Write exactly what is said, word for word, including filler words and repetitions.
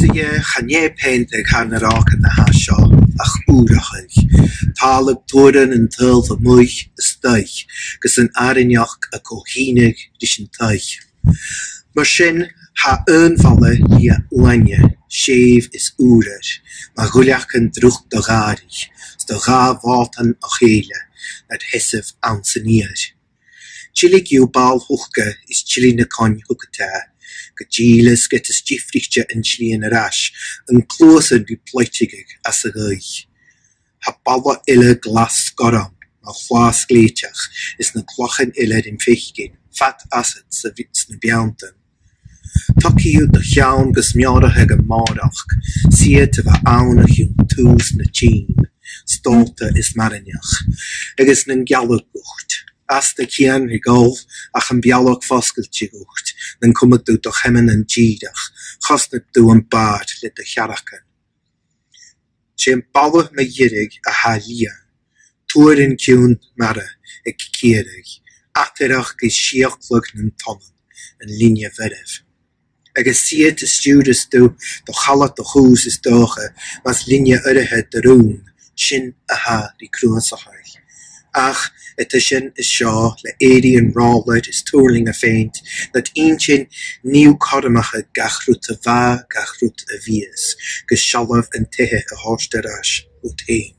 Dheth, chan e peantadh a th' anns na ròcan a tha seo ach ùrachadh. Tàladh tuaran an t-saoghail a-muigh is a-staigh, gus an àrainneachd a co-shìneadh ris an taigh. Mar sin, tha aon bhalla liath uaine, sèimh is ùrar, mar dhuilleagan droch do ghàrraidh, 's do dhà bhòtan o chèile, nad sheasamh anns an fheur. Tilgidh thu ball-thuca is tillidh na coin thugad e, gu dìleas ged as diofraichte an t-slighe air ais, an cluasan ri ploiteadh às a' ghaoith. Tha balla eile glas gorm, mar chlàr sglèiteach, is na clachan eile rim faicinn, fad asad 's a bhi-, 's na beanntan. Togaidh thu do cheann gus meòrachadh am mòrachd, 's iad a bha ann o chionn tùs na tìm, stòlda is maireannach, agus nan gealladh dhut. Às do chian ri dhol, ach am bealach fosgailte dhut, nan cumadh tu do cheumannan dìreach, chosnadh tu am bàrr le do chearcan. 'S e am balla mu dheireadh a tha liath, tuaran-ciùin mara aig ciaradh, ataireachd is sìochladh nan tonnan, an linne mhairbh. Agus 's iad a stiùireas tu do chaladh do chùis is dòcha, mas linne oirrese do rùn, sin a tha ri cnuasachadh. Ach, eadar sin is seo, le èirigh an roller is tuirling a' pheant, nad inntinn nì thu cothromachadh gach rud a bha, gach rud a bhios, gus sealbh an taighe a thoirt air ais dhut fhèin.